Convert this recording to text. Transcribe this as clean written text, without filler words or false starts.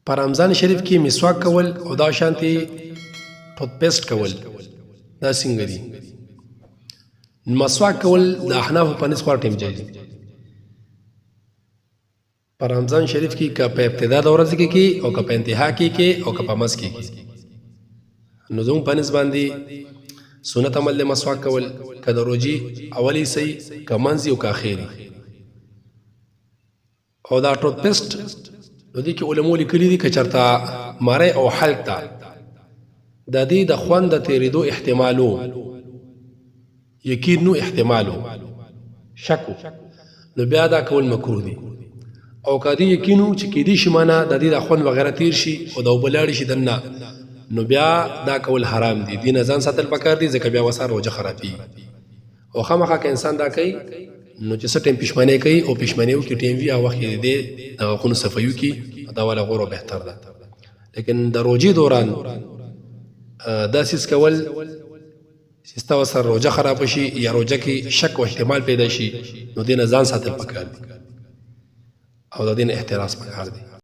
په رمضان شریف کې مسواک کول او دا شانتي ټوت پیسټ کول دا څنګه دي؟ مسواک کول د احناف په نس خور ټیم جایز دي. په رمضان شریف کې که په ابتدا د ورځې کې کې او که په انتها کې کې او که په منځ کې کې، نو زموږ په نس باندې سنت عمل د مسواک کول، که د روجي اولی سي، که منځ او که اخیری. او دا ټوت پیسټ نو دې کې علماء لیکلي دي که چېرته مری او حلق ته د دې د خوند د تېرېدو احتمالو یقین نو احتمالو شکو، نو بیا دا کول مکروه دي. او که دې یقینو چې کېدی شي معنا د دې د خوند وغیره تیر شي او د اوبه لاړې شي دننه، نو بیا دا کول حرام دي. دې نه ځان ساتل پکار دي، ځکه بیا ورسره روژه خرابېږي. او خامخا که انسان دا کوي نو چې څه ټیم پښمنه کوي او پښمنه وکړي ټیم وي، هغه وخت کې دې د غاښونو صفایي وکړي، دا والا غوره بهتر ده. لیکن د روژې دوران دا څیز کول چې ستا ورسره روژه خرابه شي یا روژه کې شک او احتمال پیدا شي، نو دې نه ځان ساتل پکار دي او د دې نه احتراز پکار دی.